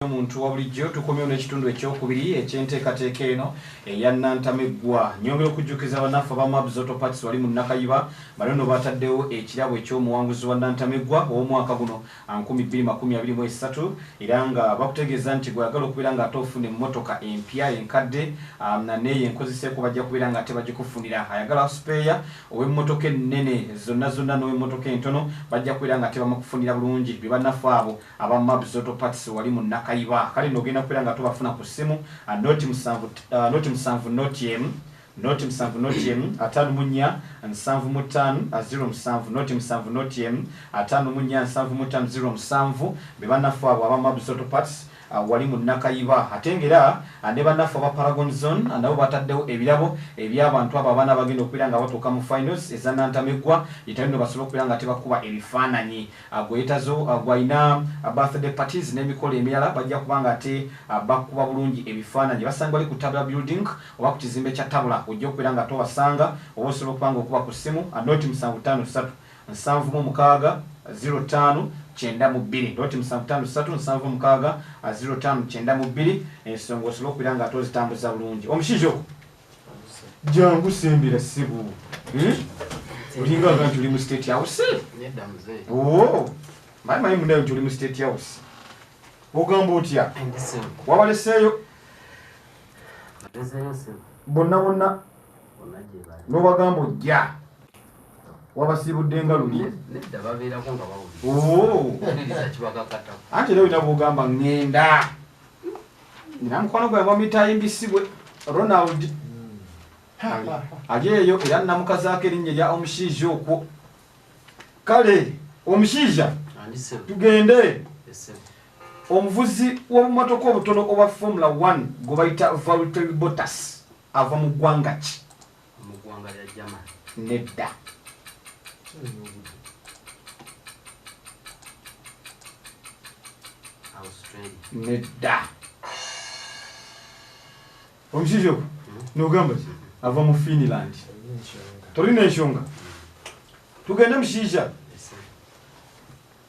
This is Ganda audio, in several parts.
Omuntu wa bulijjo, tukomyewo n'ekitundu ekyokubiri ekyenteekateeka eno eya Nantameggwa. Nyongera okujjukiza bannaffe aba Mabs Auto Parts wali mu Nakayiba, bano nno bataddewo ekirabo eky'omuwanguzi wa Nantameggwa ow'omwaka guno 2023, era nga bakutegeeza nti gweyagala okubeera nga ate ofuna emmotoka empya, enkadde neeyo enkozeseeko, bajja kubeera nga ate bagikufunira. Ayagala spare ow'emmotoka ennene zonna zonna n'ow'emmotoka entono, bajja kubeera nga ate bamukufunira bulungi. Bye bannaffe abo aba Mabs Auto Parts wali mu Nakayiba. Kale nno ogenda kubeera nga tubafuna ku ssimu 07, 07 0 0 7 0 54 75 07, 07 0 54 75 07. Be bannaffe abo aba Mabs Auto Parts wali mu Nakayiba. Ate ngera ne bannaffe aba Paragon Zone nabo bataddewo ebirabo eby'abantu abo abaana bagenda okubeera nga batuuka mu finals eza Nantameggwa, yitayo nno basobole okubeera nga tebakuba ebifaananyi. Gweyetazo gwalina birthday parties n'emikolo emirala, bajja kuba nga ate bakuba bulungi ebifaananyi. Basanga bali ku Tabula Building oba ku kizimbe kya Tabula, ojja okubeera nga tobasanga, oba osobola okuba nga okuba ku ssimu 0 7 5 3 76 05 92, 0 7 5 3 76 05 92. Ensonga osobola okubeera nga ate ozitambuza bulungi. Omushiija okwo jangu sembera ssibu. Olinga nga nti oli mu State House. Nedda muzeeyi. Oo, manyi manyi munayo nti oli mu State House. Ogamba otya? Ndi ssebo. Wabaleseeyo? Ndeseeyo ssebo. Bonna bonna? Bonna gye bali. N'obagamba ojja, wabasiibudde nga luli? Nedda, babeerako nga bawulira. Oo. Wuliriza kibakakatako. Anti era olina bwogamba ŋŋenda, nina mukwano gwange bamuyita Ayimbisibwe Ronald, ali eyo, era namukazaako erinnya erya Omushiija okwo. Kale omushiija, Andi ssebo. tugende. Ssebo. Omuvuzi w'obumotoka obutono obwa Formula 1 gwe bayita Valtteri Bottas ava mu ggwanga ki? Mu ggwanga lya Germany. Nedda. Australia. Nedda. Omushiija okwo nogamba ki? Ava mu Finland. Tolina ensonga. Tugende, mushiija. Ssebo.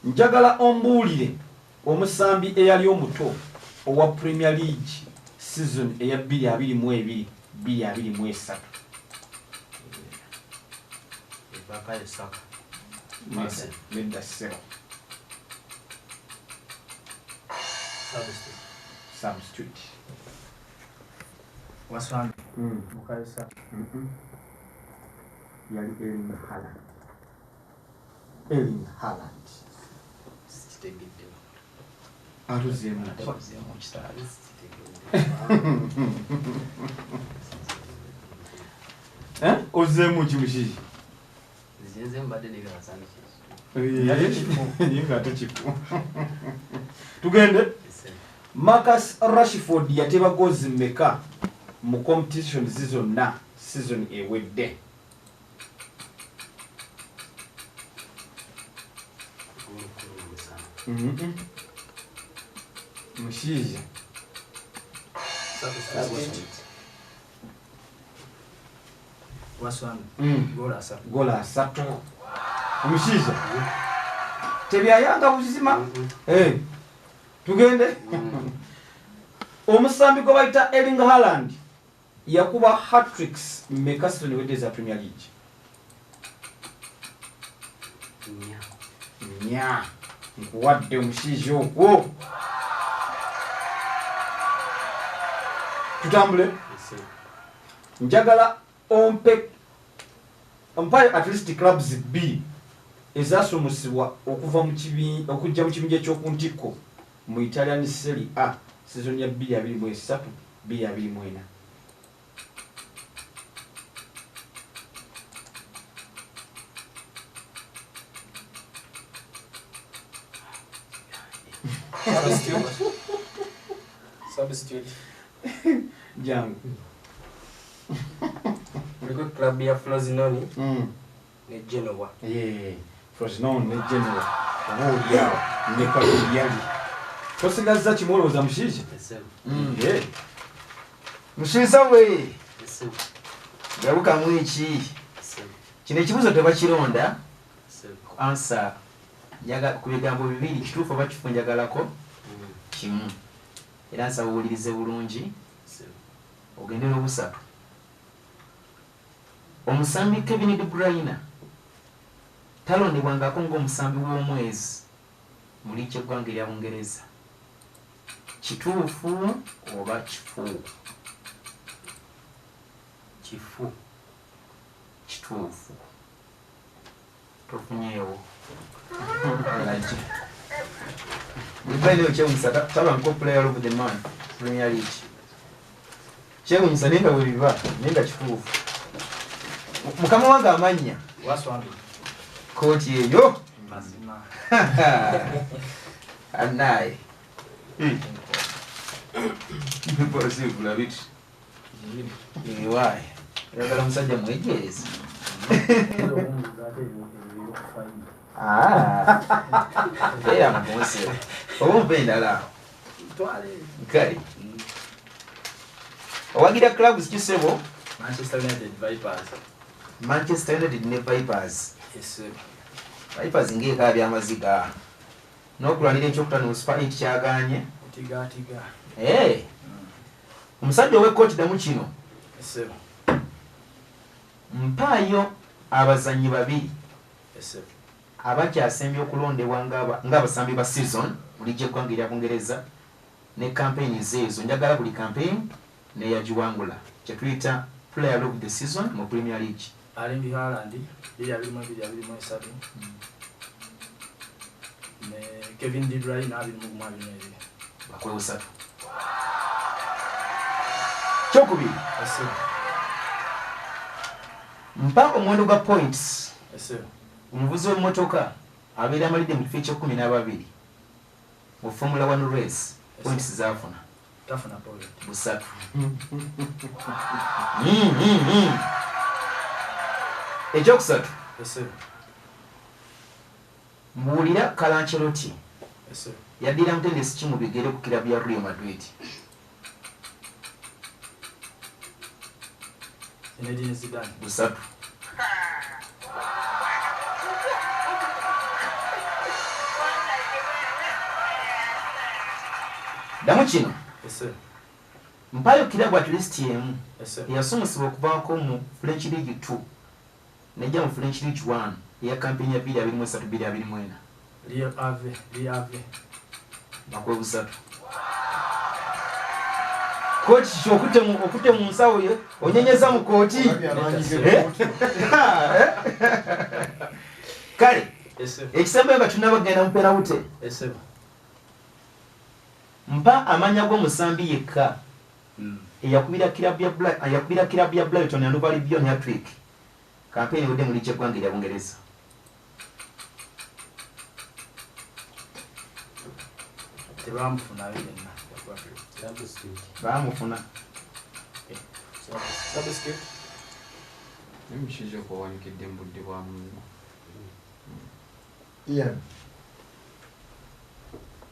Njagala ombuulire omusambi eyali omuto owa Premier League season eya 2022 2023. Bukayo Saka. Nedda ssebo. Substitute. Substitute. Waswambi. Bukayo Saka. Yali Erling Haaland, Erling Haaland. Sikitegedde. Atuzeemu. Ate bazeemu kitaatu. Sikitegedde. Eh? Ozeemu ki, mushiija? Nze nze mbadde negabasanga kiki. Naye nga ate kifu. Tugende. Ssebo. Marcus Rashford yateba goals mmeka mu competitions zonna season ewedde? Ggoolo 17. Mushiija. Substitute. Waswambi. Goolo 30. Goolo 30. Omushiija tebyayanga buzima. Eh, tugende. Omusambi gwe bayita Erling Haaland yakuba hat-tricks mmeka season ewedde eza Premier League? 4. 4. Nkuwadde, omushiija okwo. Tutambule. Ssebo. Njagala ompe mpayo at least clubs bbiri ezasumusibwa okuva mu okujja mu kibinja ekyoku ntikko mu Italian Serie A season ya 2023 2024. Substitute. Substitute. Jangu. Kuliko club ya Frosinone ne Genoa. Yeah, Frosinone ne Genoa, oba oliawo ne Cagliari. Tosigazza kimu, olowooza, mushiija? Ssebo. Yeah. Mushiisa we. Ssebo. Galukamu eki? Ssebo. Kino ekibuzo tebakironda. Ssebo. Answer ku bigambo bibiri, kituufu oba kifu, njagalako kimu. Era nsaba owulirize bulungi ogende n'obusatu. Omusambi Kevin De Bruyne talondebwangako ng'omusambi w'omwezi mu liigi y'eggwanga erya Bungereza. Kituufu oba kifu? Kifu. Kituufu. Tofunyeewo. De Bruyne kyewuunyisa taba nko player of the month Premier League. Kyewuunyisa naye nga bwe biba naye nga kituufu. Mukama wange amannya. Waswambi. Kooti eyo. Mazima. Anaye. Mpozi bit. Ewaye. Oyagala omusajja mwejeereza. Beera mugonse. Oba ompa endala awo. Kale. Owagira clubs ki ssebo? Manchester United Vipers. Manchester United ne Vipers. Yes sir. Vipers ng'ekaabya amaziga. N'okulwanira ekyokutaano mu Super 8 kyagaanye. Tiga tiga. Omusajja ow'ekkooti ddamu kino. Yes sir. Mpaayo abazannyi babiri Yes sir. abakyasembye okulondebwa ng'abasambi ba season mu liigi y'eggwanga erya Bungereza ne campaigns ezo. Njagala buli campaign neyagiwangula kye tuyita player of the season mu Premier League. Erling Haaland 2022 23 ne Kevin De Bruyne 21 22. Bakuwe busatu. Kyokubiri. Yes sir. Mpa omuwendo gwa points Yes sir. omuvuzi w'emmotoka abeera amalidde mu kifo eky'ekkumi n'ababiri mu Formula One race points zaafuna. Tafuna point. Busatu. Ekyokusatu. Yes sir. Mbuulira Carlo Ancelotti Yes sir. yaddira mutendesi ki mu bigere ku kirabu ya Real Madrid? Zinedine Zidane. Busatu. Ddamu kino. Yes sir. Mpaayo kirabu at least emu Yes sir. eyasumusibwa okuvaako mu French League 2 nejja mu French League 1 eya kampeni ya 2023 2024. Le Havre, Le Havre. Bakuwe busatu. Kooti ki okutte mu nsawo ye onyenyeza mu kooti? Eh? Kale. Yes sir. Ekisembayo nga tunnaba kugenda mu penalty. Yes sir. Mpa amannya g'omusambi yekka eyakubira kirabu ya Brighton and Hove Albion hat-trick kampeyini ewedde mu liigi y'eggwanga erya Bungereza. Tebamufunayo yenna. Substitute. Baamufuna. Substitute. Emushiija okuwanikidde mu budde bwa munno. Ian.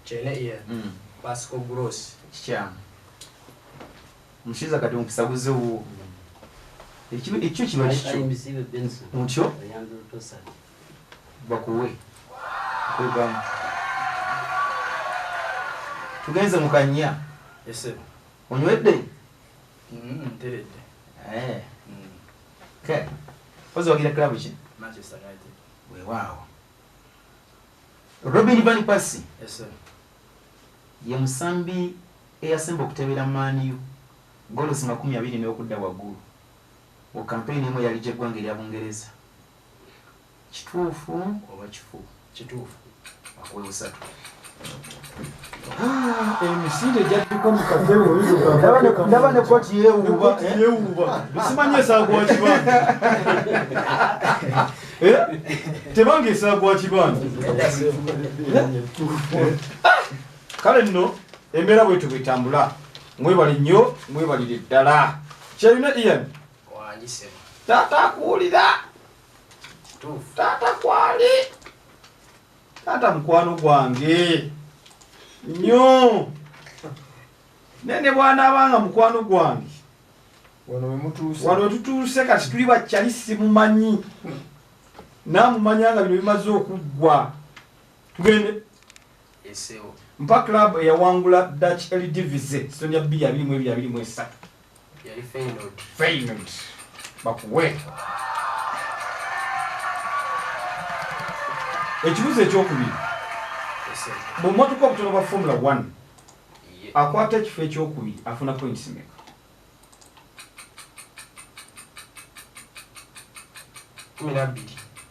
Kyene Ian. Pascal Gross. Kikyamu. Omushiiza kati omukisa guzeewo. Ekyo kiba kikyo. Ayimbisibe Benson. Ntyo? Leandro Trossard. Bakuwe. Kwegamu. Tugenze mu kanya. Yes sir. Onywedde? Nteredde. Eh. Okay. Ozi wagira club ki? Manchester United. Weewaawo. Robin van Persie Yes sir. ye musambi eyasemba okutebera Man U goals 20 n'okudda waggulu mu kampeyini emu eyali gy'eggwanga erya Bungereza. Kituufu oba kifu? Kituufu. Bakuwe busatu. Emisinde gyadduka mu katebe. Ndaba ne kooti yeewuuba. Yeewuuba, simanyi esaagwa kibanja. Tebanga esaagwa kibanja. Kale nno embeera bwetu bwetambula. Mwebali nnyo, mwebalire ddala. Kyerina Ian. Wangi ssebo. Taata akuwulira. Kituufu. Taata kwali taata mukwano gwange nnyo, naye ne bw'anaabanga mukwano gwange, Wano we mutuuse. Wano wetutuuse kati tuli bakyali simumanyi, naamumanya nga bino bimaze okuggwa. Tugende. Ssebo. Mpa club eyawangula Dutch Eredivisie season ya 2022-2023. Yali Feyenoord. Feyenoord. Bakuwe. Ekibuuzo ekyokubiri. Mu mmotoka obutono bwa Formula 1, akwata ekifo ekyokubiri afuna points meka? 12.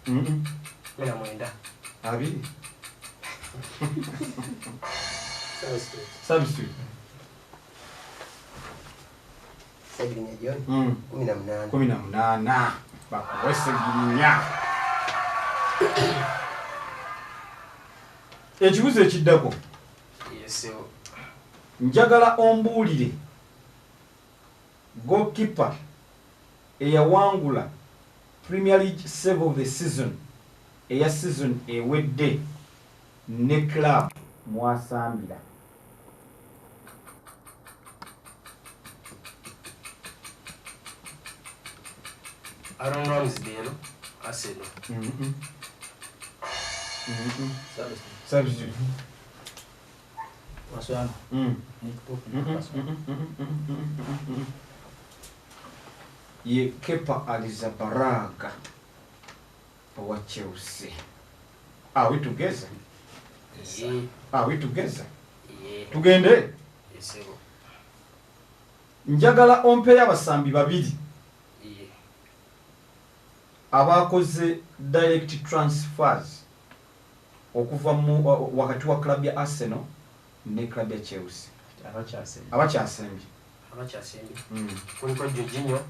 19. 20. Substitute. Segirinya John. 18. 18. Bakuwe Segirinya. Ekibuuzo ekiddako. Yes. Njagala ombuulire goalkeeper eyawangula Premier League save of the season eya season ewedde ne club mwasambira. Aaron Ramsdale, Arsenal. Substitute. Maswano. Nick Pope. Ye Kepa Arrizabalaga owa Chelsea. Are we together? Yeah. Are we together? Yeah. Tugende? Yes. Njagala ompe abasambi babiri. Yeah. Abakoze direct transfers okuva mu wakati wa club ya Arsenal ne club ya Chelsea. Abakyasembye. Abakyasembye. Kuliko Jorginho.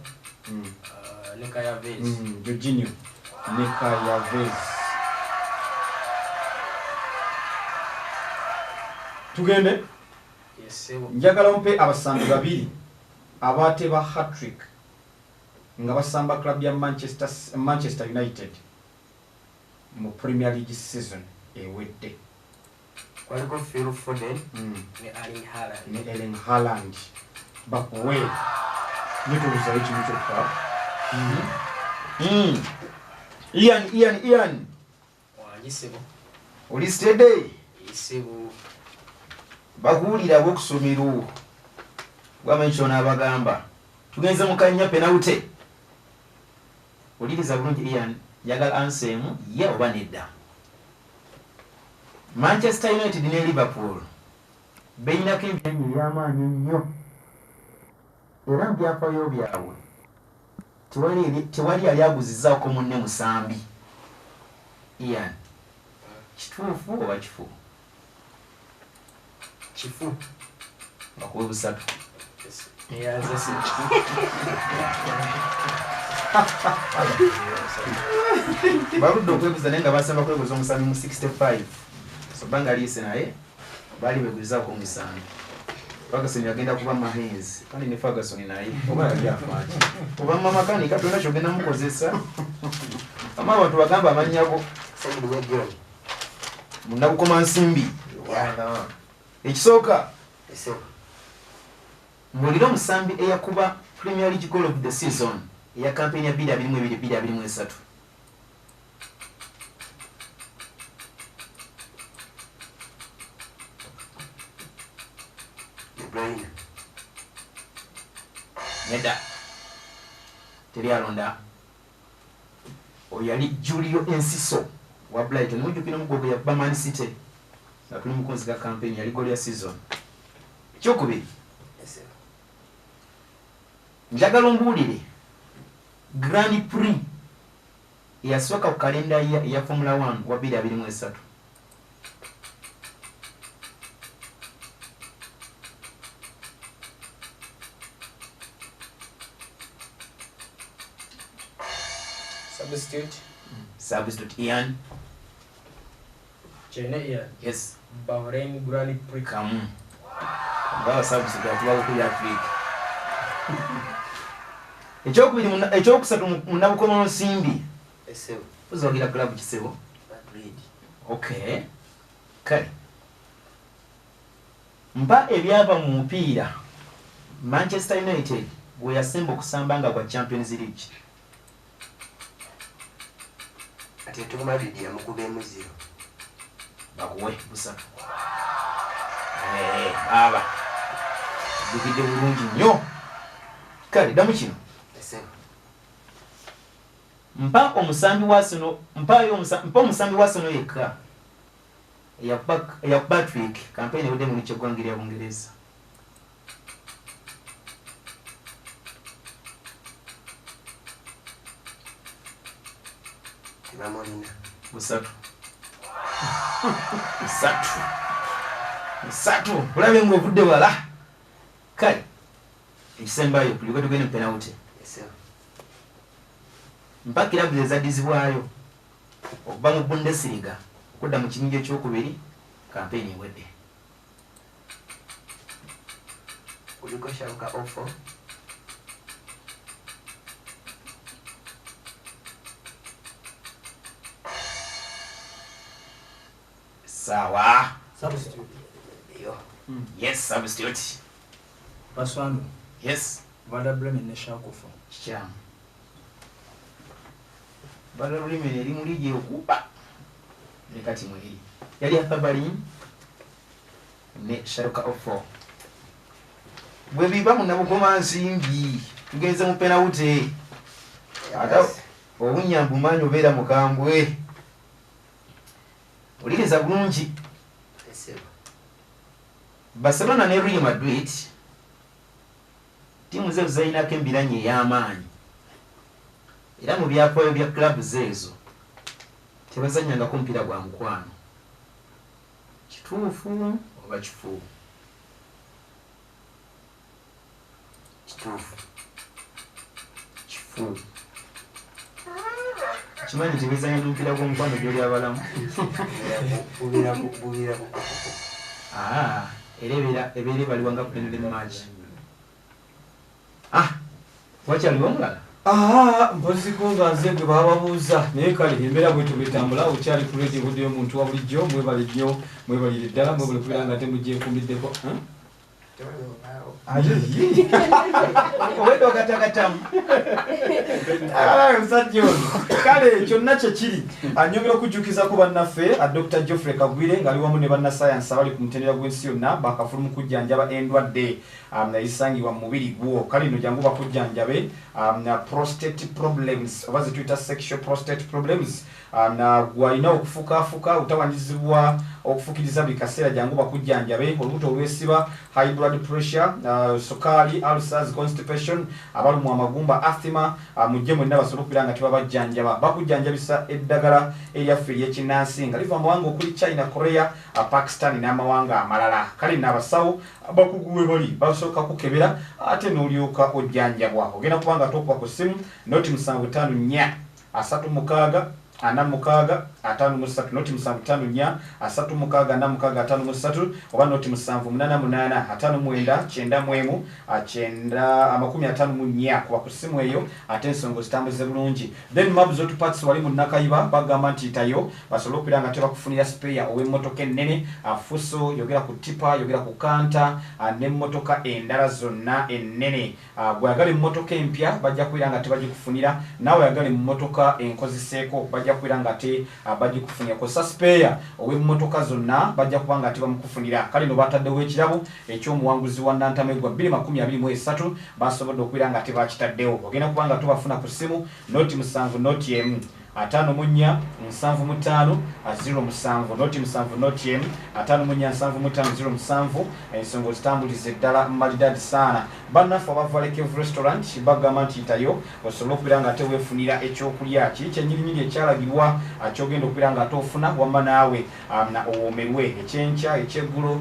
Ne Kai Havertz. Jorginho ne Kai Havertz. Tugende? Yes. Njagala ompe abasambi babiri abaateba hat-trick nga basamba club ya Manchester United mu Premier League season ewedde. Kwaliko Phil Foden ne Erling Haaland. Ne Erling Haaland. Bakuwe. Nitubuzayo kimu kyokka. Ian. Wangi sebo. Oli steady? Sebo. Bakuwulira ab'okusomero. Gwamanyi ky'onaabagamba. Tugenze mu kanya penalty. Oliriza bulungi Ian, njagala answer emu ye oba nedda. Manchester United ne Liverpool beyinako empiranyi ey'amaanyi ennyo era mu byafaayo byabwe tewali yali aguzizzaako munne musambi. Ian, kituufu oba kifu? Kifu. Bakuwe busatu. Baludde okweguza naye nga basamba kweguza omusambi mu 65. So banga liise naye baali beguzaako omusambi. Ferguson yagenda kuba Mahenzi. Kandi ne Ferguson naye oba yali afaaki. Oba mama kanika tolina ky'ogenda mukozesa. Ama abantu bagamba amannya go. Munnabukoma nsimbi. Ekisooka. Muliro omusambi eyakuba Premier League goal of the season eya campaign ya 2022-2023. Nedda. Teri alonda. Oyo yali Julio Enciso wa Brighton. Mujjukira omugogo yakuba Man City. Nga tuli mu kunziga campaign yali goal ya season. Ekyokubiri. Njagala ombuulire Grand Prix eyasooka ku kalenda ya Formula 1 wa 2023. Substitute. Substitute Ian. Chene Ian. Yes. Bahrain Grand Prix. Kamu. Baba substitute atuwa ku Africa. Ekyokubiri ekyokusatu munnabukoma nsimbi. Esebo. Ozawagira club kisebo. Madrid. Okay. Kale. Mpa ebyava mu mupiira Manchester United gwe yasemba okusamba nga gwa Champions League. Atletico Madrid yamukuba emu 0. Bakuwe busatu. Aba dukidde bulungi nnyo. Kale ddamu kino. Mpa omusambi wa Arsenal, mpa omusambi wa Arsenal yekka eyakuba hat-trick campaign ewedde mu ligi y'eggwanga erya Bungereza. Tebamulina. Busatu. Busatu. Olabe ng'ovudde wala. Kale ekisembayo tulyoke tugende mu penalty. Mpa kirabu ezaddizibwayo okuva mu Bundesliga okudda mu kiyinja ekyokubiri kampeyini ewedde. Kuliko Schalke 04. Sawa. Substitute. Yo. Yes, substitute. Baswando. Yes. Werder Bremen ne Schalke 04. Kikyamu. Werder Bremen eri mu liigi okuba ne kati mweri. Yali Hertha Berlin ne Schalke 04. Bwe biba munnabukoma nsimbi tugenze mu penalty. Ate obunnya mbumanyi obeera mukambwe. Oliriza bulungi. Barcelona ne Real Madrid ttiimu zeezo zalinako embiranye ey'amaanyi era mu byafaayo bya clubs ezo tebazannyangako mupiira gwa mukwano. Kituufu oba kifu? Kituufu. Kifu. Kimanyi tebezannya n'omupiira gw'omukwano gy'oli abalamu. Bubeera bukokoko. Era ebeera ebaliwa nga friendly match. Wakyaliwo omulala? Mpoziko nga nze gwe bababuuza naye kale embeera bwetyo bwetambula. Okyali ku radio buddeyo omuntu wa bulijjo. Mwebale nnyo, mwebalire ddala, mwebale kubeera nga temugyekumbiddeko. Obwedde ogatagatamu. Omusajja ono. Kale kyonna kye kiri. Anyongera okujjukizako bannaffe Dr. Geoffrey Kagwire ng'ali wamu ne bannasayansi abali ku mutendera gw'ensi yonna bakafulu mu kujjanjaba endwadde ezisangibwa mu mubiri gwo. Kale nno jangu bakujjanjabe prostate problems oba ze tuyita sexual prostate problems. Gwalina okufukaafuka otawanyizibwa okufukiriza buli kaseera, jangu bakujjanjabe. Olubuto olwesiba, high blood pressure, sukaali, ulcers, constipation, abalumwa amagumba, asthma, mujje mwenna basobole okubeera nga tebabajjanjaba. Bakujjanjabisa eddagala eryaffe ery'ekinnansi nga liva mu mawanga okuli China, Korea, Pakistan n'amawanga amalala. Kale nno abasawo abakugu we bali basooka kukebera ate n'olyoka ojjanjabwa. Ogenda kuba nga tokuba ku ssimu noti 754 36 46 53, noti 754 36 46 53 oba noti 788 59 91 954. Kuba ku ssimu eyo ate ensonga zitambuze bulungi. Then Mabs Auto Parts wali mu Nakayiba bagamba nti itayo basobole okubeera nga tebakufunira spare ow'emmotoka ennene, fuso, yogera ku tipa, yogera ku kanta n'emmotoka endala zonna ennene. Gw'ayagala emmotoka empya bajja kubeera nga tebagikufunira, naawe ayagala emmotoka enkozeseeko bajja kubeera nga te bagikufunira. Kosa spare ow'emmotoka zonna bajja kuba nga tebamukufunira. Kale no bataddewo ekirabo eky'omuwanguzi wa Nantamegwa 2023 basobodde okubeera nga tebakitaddewo. Ogenda kuba nga tubafuna ku ssimu noti 7 noti emu 54 75 07, noti 7 noti emu 54 75 07. Ensonga zitambulize ddala malidadi saana. Bannaffe abava Lekevu Restaurant bagamba nti itayo osobola okubeera nga teweefunira ekyokulya kiri kyennyininyini ekyalagirwa ky'ogenda okubeera nga toofuna wamma naawe owoomerwe ekyenkya, ekyeggulo,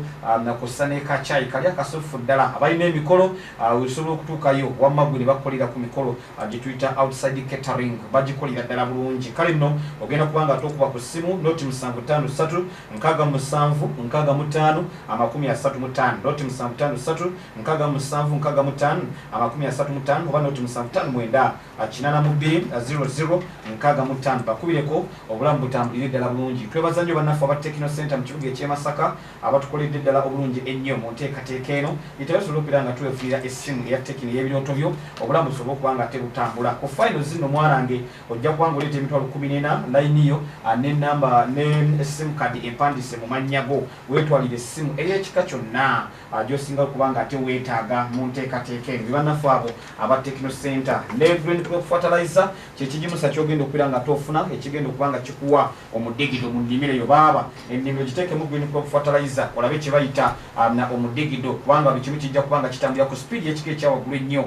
kussa n'ekacaayi kali akasufu ddala. Abalina emikolo osobola okutuukayo wamma gwe ne bakukolera ku mikolo gye tuyita outside catering, bagikolera ddala bulungi. Kale nno ogenda kuba nga tokuba ku ssimu noti 753 67 65 35, noti 753 67 65 35 oba noti 759 82 00 65. Bakubireko obulamu butambulire ddala bulungi. Twebaza nnyo bannaffe aba Techno Center mu kibuga eky'e Masaka abatukoledde ddala obulungi ennyo mu nteekateeka eno. Itayo osobola okubeera nga twefunira essimu eya Techno ey'ebirooto byo, obulamu busobole okuba nga tebutambula. Ku final zino mwanange ojja kuba nga oleeta emitwalo 14 layini yo n'ennamba ne sim card empandise mu mannya go, weetwalire essimu ey'ekika kyonna gy'osinga okuba nga ate weetaaga mu nteekateeka eno. Bannaffe abo aba Techno Center ne Green Crop Fertilizer kyekigimusa kyogenda okubeera nga tofuna, ekigenda okuba nga kikuwa omudigido mu nnimiro eyo. Baaba ennimiro giteekemu Green Crop Fertilizer olabe kye bayita omudigido, kubanga buli kimu kijja kuba nga kitambulira ku sipiidi ekika ekyawaggulu ennyo.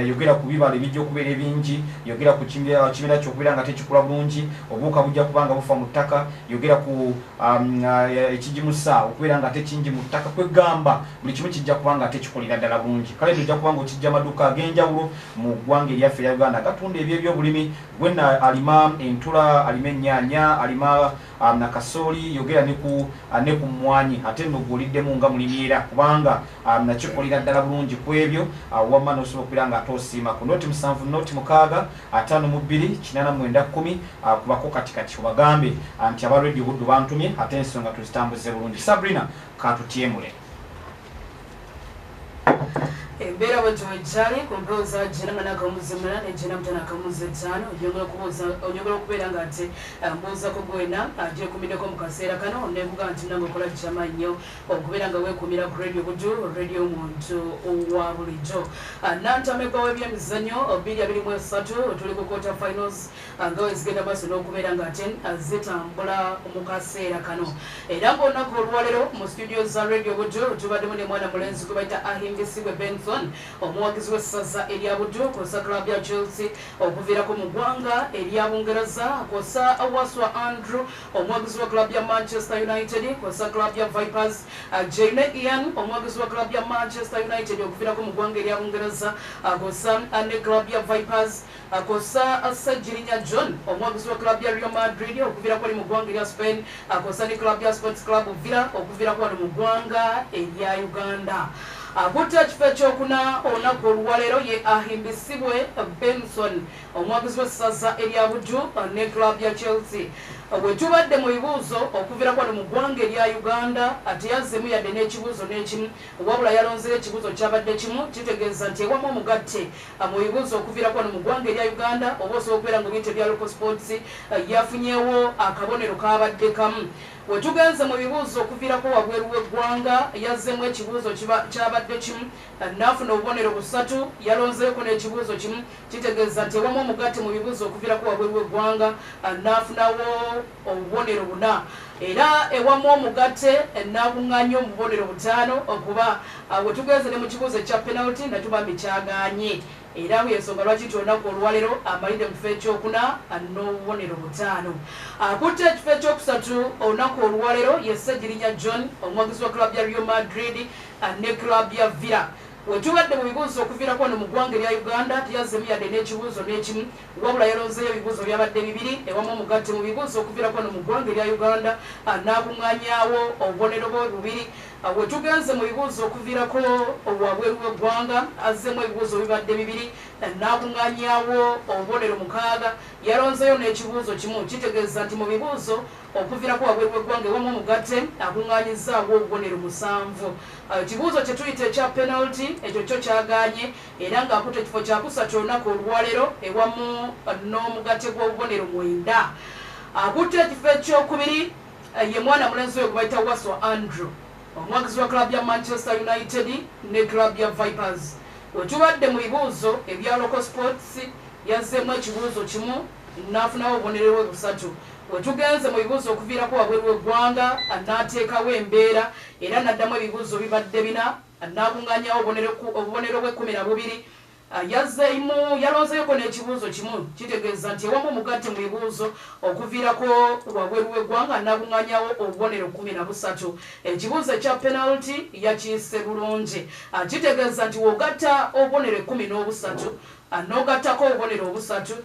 Yogera ku bibala ebijja okubeera ebingi, yogera ku kimera kyokubeera nga tekikula bulungi, obuwuka bujja kuba nga bufa mu ttaka, yogera ku ekigimusa okubeera nga tekingi mu ttaka. Kwegamba buli kimu kijja kuba nga tekikolera ddala bulungi. Kale ojja kuba nga okijja amaduuka ag'enjawulo mu ggwanga eryaffe erya Uganda gatunda eby'ebyobulimi. Gwenna alima entula, alima ennyaanya, alima nakasooli, yogera ne ku mmwanyi, ate nno gw'oliddemu nga mulimi era kubanga nakikolera ddala bulungi ku ebyo. Wamma n'osobola okubeera nga ate osiima ku 07 06 52 89 10, kubako katikati obagambe nti aba Radio Buddu bantumye, ate ensonga tuzitambuze bulungi. Sabrina, katutyemule. Embeera bwetyo ekyali ku mpewo za 8 945. Oyongera okubeera nga ate mbuuzako gwena gyekumiddeko mu kaseera kano, nenkuga nti nange okola kyama nnyo okubeera nga weekuumira ku Radio Buddu, radio omuntu wa bulijjo. Nantamegwa w'ebyemizannyo 2023, tuli ku quarter finals nga wezigenda maaso n'okubeera nga ate zitambula mu kaseera kano. Era ng'olunaku olwaleero mu studio za Radio Buddu tubaddemu ne mwana mulenzi gwe bayita Ahimbisibwe Benson, omuwagizi w'essaza erya Buddu kw'ossa club ya Chelsea okuviirako mu ggwanga erya Bungereza, kw'ossa Waswa Andrew omuwagizi wa club ya Manchester United kw'ossa club ya Vipers, Jane Ian omuwagizi wa club ya Manchester United okuviirako mu ggwanga erya Bungereza kw'ossa ne club ya Vipers, kw'ossa Ssegirinya John omuwagizi wa club ya Real Madrid okuviirako ali mu ggwanga erya Spain, kw'ossa ne club ya Sports Club Villa okuviirako wano mu ggwanga erya Uganda. Akutte ekifo ekyokuna olunaku olwaleero ye Ahimbisibwe Benson omuwagizi w'essaza erya Buddu ne club ya Chelsea. Bwe tubadde mu bibuuzo okuviirako wano mu ggwanga erya Uganda, teyazzemu yadde n'ekibuuzo n'ekimu, wabula yalonzeyo ekibuuzo kyabadde kimu. Kitegeeza nti ewamu omugatte mu bibuuzo okuviirako wano mu ggwanga erya Uganda, oba osobola okubeera nga obiyita ebya local sports, yafunyewo akabonero kabadde kamu. Bwe tugenze mu bibuuzo okuviirako wabweru w'eggwanga, yazzemu ekibuuzo kyabadde kimu, n'afuna obubonero busatu, yalonzeeko n'ekibuuzo kimu. Kitegeeza nti ewamu omugatte mu bibuuzo okuviirako wabweru w'eggwanga n'afunawo obubonero buna, era ewamu omugatte n'akuŋŋaanya obubonero 5, okuba bwe tugenze ne mu kibuuzo ekya penalty nakyo bambi kyagaanye. Era ensonga lwaki nti olunaku olwaleero amalidde mu kifo ekyokuna n'obubonero 5. Akutte ekifo ekyokusatu olunaku olwaleero ye Ssegirinya John omuwagizi wa club ya Real Madrid ne club ya Villa. We tubadde mu bibuuzo okuviirako wano mu ggwanga erya Uganda, teyazzemu yadde n'ekibuuzo n'ekimu, wabula yalonzeeyo ebibuuzo byabadde bibiri, ewamu omugatte mu bibuuzo okuviirako wano mu ggwanga erya Uganda n'akuŋŋaanyaawo obubonero bwe bubiri. We tugenze mu bibuuzo okuviirako wabweru w'eggwanga, azzeemu ebibuuzo bibadde bibiri n'akuŋŋaanyaawo obubonero 6, yalonzeeyo n'ekibuuzo kimu. Kitegeeza nti mu bibuuzo okuviirako wabweru w'eggwanga ewamu omugatte akuŋŋaanyizaawo obubonero 7. Ekibuuzo kye tuyita ekya penalty ekyo kyo kyagaanye, era ng'akutte ekifo kyakusatu olunaku olwaleero ewamu n'omugatte gw'obubonero 9. Akutte ekifo ekyokubiri ye mwana mulenzi oyo gwe bayita Waswa Andrew omuwagizi wa club ya Manchester United ne club ya Vipers. We tubadde mu bibuuzo ebya local sports, yazzeemu ekibuuzo kimu n'afunawo obubonero bwe 3. We tugenze mu bibuuzo okuviirako wabweru w'eggwanga n'ateekawo embeera, era n'addamu ebibuuzo bibadde 4 n'akuŋŋaanyawo obubonero bwe 12. Yazzeemu yalonzeeyoko n'ekibuuzo kimu. Kitegeeza nti ewamu omugatte mu bibuuzo okuviirako wabweru w'eggwanga n'akuŋŋaanyawo obubonero 13. Ekibuuzo ekya penalty yakiyise bulungi. Kitegeeza nti w'ogatta obubonero 13 n'ogattako obubonero 3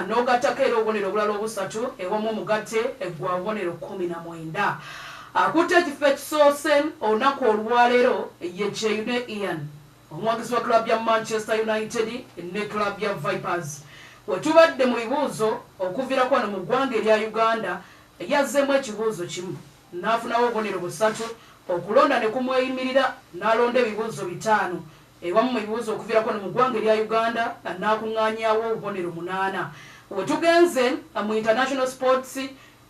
n'ogattako era obubonero obulala 3, ewamu omugatte gwa bubonero 19. Akutte ekifo ekisoose olunaku olwaleero ye Kyeyune Ian omuwagizi wa club ya Manchester United ne club ya Vipers. We tubadde mu bibuuzo okuviirako wano mu ggwanga erya Uganda, yazzeemu ekibuuzo kimu n'afunawo obubonero 3, okulonda ne kumweyimirira n'alonda ebibuuzo 5, ewamu mu bibuuzo okuviirako wano mu ggwanga erya Uganda n'akuŋŋaanyaawo obubonero 8. Wetugenze mu international sports,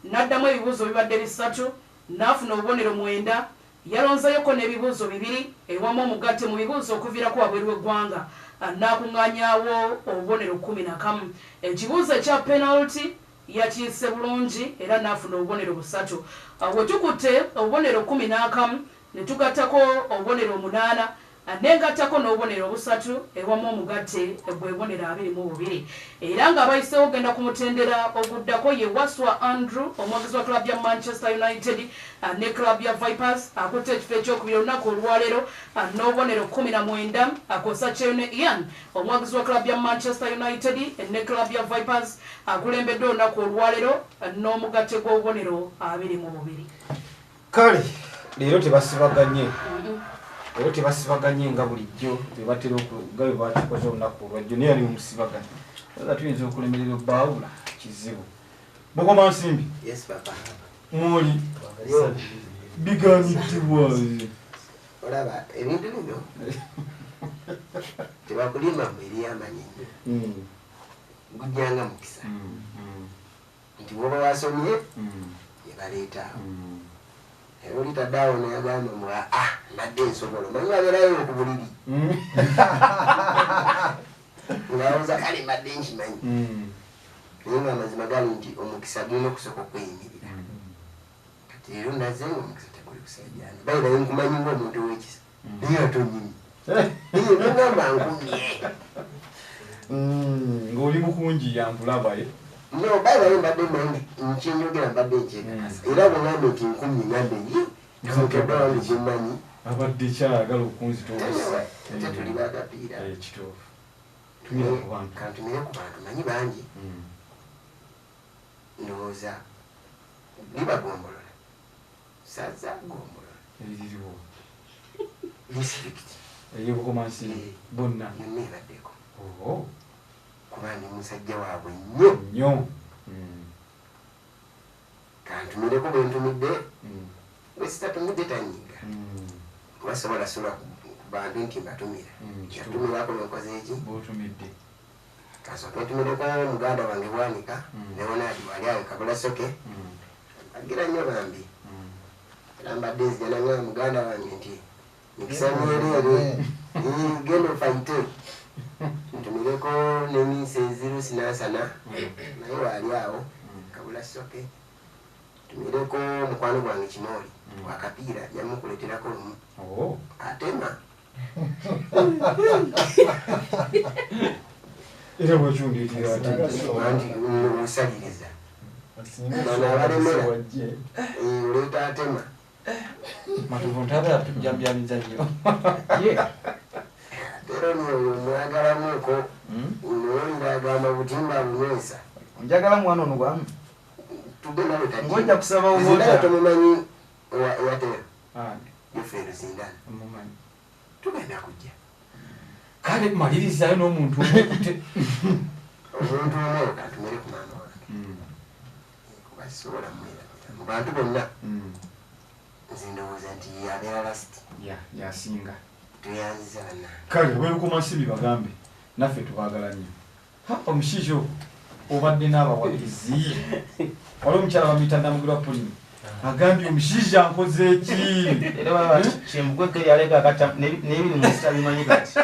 n'addamu ebibuuzo bibadde 3, n'afuna obubonero 9, yalonzayoko n'ebibuuzo 2 ewamu omugatte mu bibuuzo okuviirako wabweru w'eggwanga n'akuŋŋaanyaawo obubonero 11. Ekibuuzo ekya penalty yakiyise bulungi era n'afuna obubonero 3. Wetukutte obubonero 11 ne tugattako obubonero 8, nengattako n'obubonero 3 ewamu omugatte gwe bubonero 22. Era ng'abayiseewo ogenda ku mutendera oguddako ye Waswa Andrew, omwagizi wa club ya Manchester United ne club ya Vipers, akutte ekifo ekyokubiri olunaku olwaleero n'obubonero 19. Akosa Kyeyune Ian, omwagizi wa club ya Manchester United ne club ya Vipers, akulembeddwa olunaku olwaleero n'omugatte gw'obubonero 22. Kale leero tebasibaganye, leero tebasibaganye nga bulijjo bwe batera nga bwe bakikoze olunaku olwajjo, naye ali mumusibaganye. Oza tuyinza okulemerera obbaawula kizibu. Bukoma Nsimbi. Yes papa. Mwoli biganiddibwa. Olaba ebintu bino tebakulima mu eri amanyi nnyo. Gujjanga mukisa. Nti bw'oba wasomye ne baleeta awo. Era oli tadde n'agamba mbu mbadde nsobola, omanyi abeerayo ku buliri. Ng'alowooza kale mbadde nkimanyi. Naye ng'amazima gali nti omukisa gulina okusooka okweyimirira. Kati leero nazze ng'omukisa teguli kusajjana. Bayirayo nkumanyi ng'omuntu ow'ekisa. Naye ate onyimye. Naye nogamba nkumye. Ng'oli mukungi yankulaba. No, bayirayo mbadde mmanyi nkyenjogera mbadde nkyekakasa. Era bwe ngambe nti nkumye ngambe ye. Omukedde wange gye mmanyi. Abadde kyayagala okunzita obusa. Ate tuli bagapiira. Kituufu. Tumire ku bantu. Kantumire ku bantu manyi bangi. Ndowooza libagombolola. Ssaza gombolola. Eririwo. District. Ey'Obukoma Nsimbi bonna. Yonna ebaddeko. Kuba ndi musajja waabwe nnyo. Nnyo. Kantumireko bwe ntumidde. Bwe sitatumidde tanyiiga. Kuba sobola sula ku bantu nti mbatumira. Yatumirako bwe nkoze eki? Bw'otumidde. Kasooke ntumireko muganda wange Bwanika ne Ronald wali awo Kabula Soke. Agira nnyo bambi. Era mbadde nzija nangamba muganda wange nti mikisa myereere. Genda ofayite. Ntumireko ne Miss Eziru Sinansana naye waali awo Kabula Soke. Ntumireko mukwano gwange Kimooli wakapiira yamukuleeterako lumu. Atema. Era bw'okyundiikira ati. Anti musaliriza. Bano abalemera oleeta atema. Matovu ntabala tujjambyabiza nnyo. Ate era oyo mwagalamuko nowulira agamba butimba bunywesa. Njagala mwana ono gwamu. Tugenda nawe tati. Ng'ojja kusaba Zindana owooza. tomumanyi owatera. Geoffrey Luzindana. Mumanyi. Tugenda kujja. Kale malirizaayo n'omuntu omukute. Omuntu omu kantumire ku maama wange. Kuba sisobola mwerabira. Mu bantu bonna nze ndowooza nti yabeera last. Yasinga. Tweyanziza bannange. Kale Obw'Obukoma Nsimbi bagambe naffe tubaagala nnyo. Omushiisha obadde n'abawagizi. Waliwo omukyala bamuyita Namugirwa Pauline. Agambye omushiisha nkoze ki? Era baba kyembugweko yaleka akata n'ebiri mu nsi tabimanyi kati.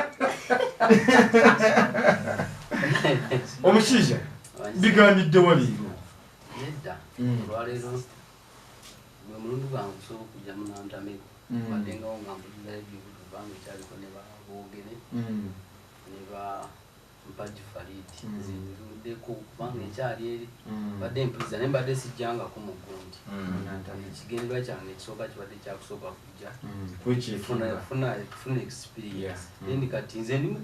Omushiisha biganidde waliiro. Nedda. Olwaleero gwe mulundi gwange okusobola okujja mu Nantamego. Mbadde ngawo nga mpulira ebibuuzo kubanga ekyaliko ne baboogere ne ba Mpaji Farid. Nze nzuddeko kubanga ekyali eri mbadde mpuliriza naye mbadde sijjangako mu gundi. Ekigendererwa kyange ekisooka kibadde kyakusooka kujja. Funa experience. Then kati nze ndi